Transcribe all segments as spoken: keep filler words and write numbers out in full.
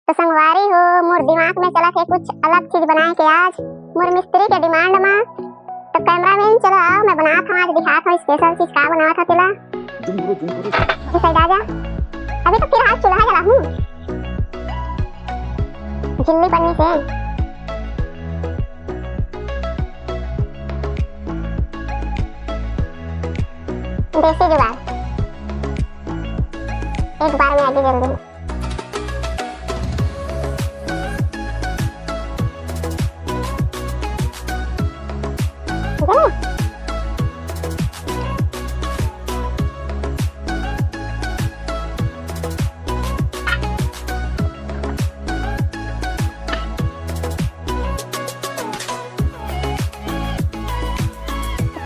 तो संगवारी हो, मोर दिमाग में चलत हे कुछ अलग चीज बनाए के आज, मोर मिस्त्री के डिमांड मा। तो कैमरामैन, चलो आओ, मैं बनात हूँ आज, दिखात हूँ स्पेशल चीज का बनावत हूँ तेला। तुम करो, तुम करो। ये साइड आ जा। अभी तो फिर हाथ चूल्हा जला हूँ, झिल्ली पन्नी से। देसी जुगाड़, एक बार में आगे जल्दी।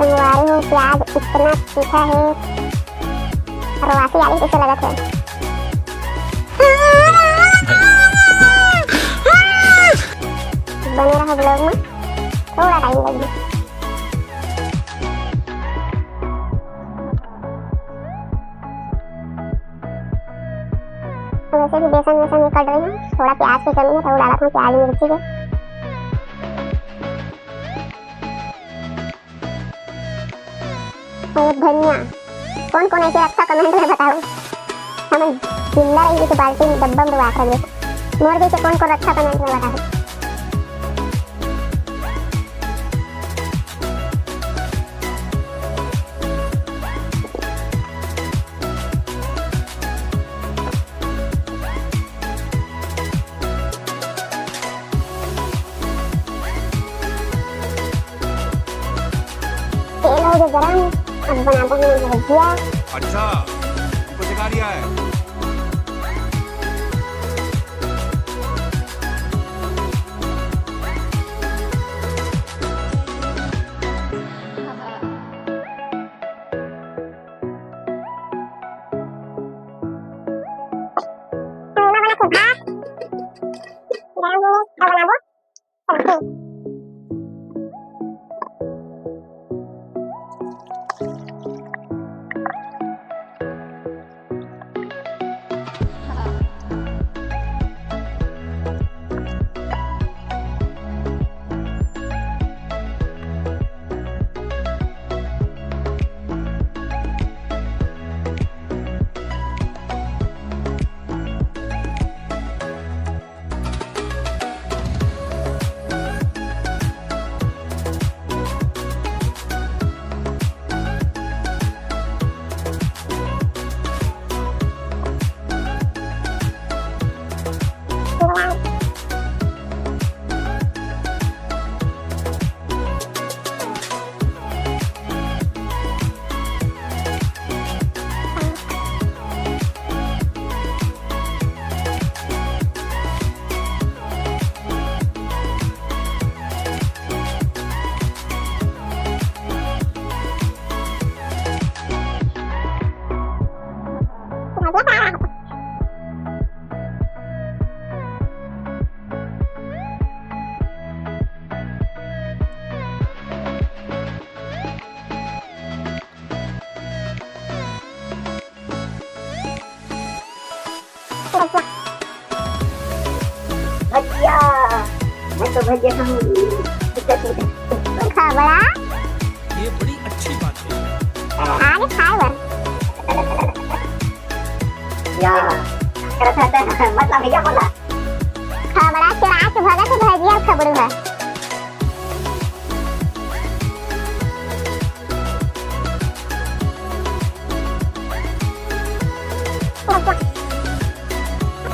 संगवारी हो, प्याज इतना तीखा है, रवासी आलू जैसे लगत है। बने रहो vlog में, थोड़ा टाइम लगी। वैसे भी बेसन वेसन में कट रही है, थोड़ा प्याज की कमी है, तो डाला था प्याज मिर्ची के। और धनिया कौन कौन ऐसे रखता, कमेंट में बताओ। हमन जिंदा रही तो बाल्टी में, डब्बा में डुबा कर दे। मोर जैसे कौन कौन रखता, कमेंट में बताओ। तेल हो गया गरम, अब बनाते हैं भुजिया। अच्छा, तुमको सिखा रिया है। भजिया, मैं तो भजिया खाऊंगी। खबड़ा। ये बड़ी अच्छी बात है। आगे खाए बर। या, करत रहता है, मतलब भैया बोला। खबड़ा चोरा के भगत भजिया खबड़ू है।